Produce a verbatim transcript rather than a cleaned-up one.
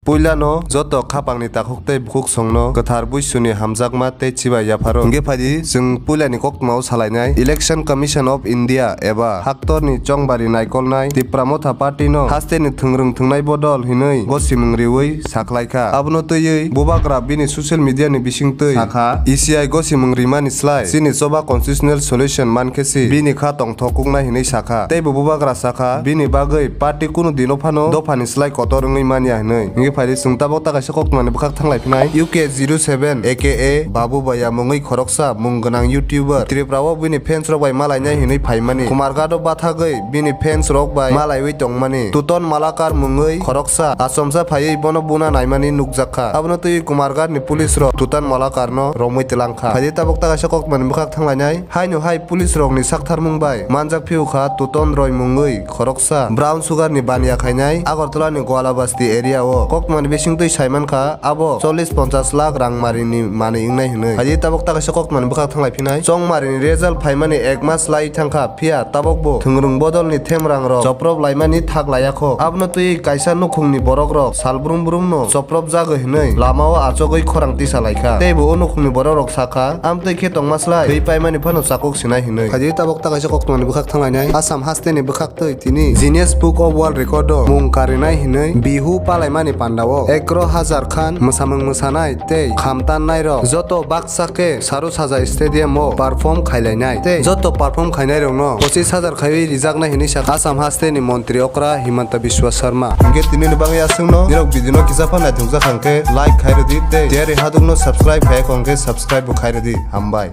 Puilano joto khapangni takhuk tei bukhuk songno kwthar buisuni hamjakma tei chibai yapharo. Hingkhe phaidi chwng puilani koktwmao salainai Election Commission of India eba haktorni chongbari naikolnai Tipra Motha Party no hasteni thwngrwng thwngnai bodol hinwi gosimung riwi sakhlaikha. Abono twiwi Bubagra bini social media ni bisingtwi sakha, E C I gosimung rimani slai chini choba constitutional solution mankhe si bini kha tongthok kuknai hinwi sakha. Teibo Bubagra sakha, bini bagwi party kunu dino phano dophani slai kotor wngwi manya hinwi. Hingkhe phaidi chwng tabok ta kaisa koktwmani bwkhak thanglai phinai. U K zero seven A K A Babu Baya mungwi khoroksa mung gwnang YouTuber Tripura o bini fans rok bai malainai hinwi phaimani. Kumarghat o bathagwi bini fans rok bai malaiwi tongmani. Tuton Malakar mungwi khoroksa achomsa phaiwi bono buna naimani nukjakha. Abono twiwi Kumarghat ni police rok Tuton Malakar no romwi twlangkha. Phaidi tabok ta kaisa koktwmani bwkhak thanglainai. Haino hai police rokni saktharmung bai manjak phiu kha Tuton Roy mungwi khoroksa brown sugar ni baniya khainai Agartala ni Goalabasti area o. Koktwmani bisingtwi saimankha abo chollish ponchash lakh rangmari ni manwi wngnai hinwi. Phaidi tabok ta kaisa koktwmani bwkhak thanglai phinai. Chongmari ni result phaimani ek mas lai thangkha, phiya tabok bo thwngrwng bodol ni themrang rok choprop laimani thak laiya kho. Abono twiwi kaisa nukhung ni borok rok sal brum brum no choprop jago hinwi lama o achogwi khorang tisa laikha. Teibo o nukhung ni borok rok sakha, amtwi khe tongma slai thwi paimani phano chakuk sinai hinwi. Phaidi tabok ta kaisa koktwmani bwkhak thanglainai. Assam haste ni bwkhak twi tini Guinness Book of World Record o mung karinai hinwi Bihu palaimani panda o ekro hajar khan mwsamung mwsanai tei khamtannai rok joto baksa khe Saru Saja Stadium o perform khailainai tei joto perform khainai rokno pochis hajar khaiwi rijaknai hinwi sakha Assam haste ni montri okra Himanta Biswa Sharma. Hingkhe tini ni bagwi aswkno nirok video no kisa phan naithokjak hwnkhe like khairwdi tei tiyari hadukno subscribe khaiya kho hwnkhe subscribe bo khairwdi. Hambai.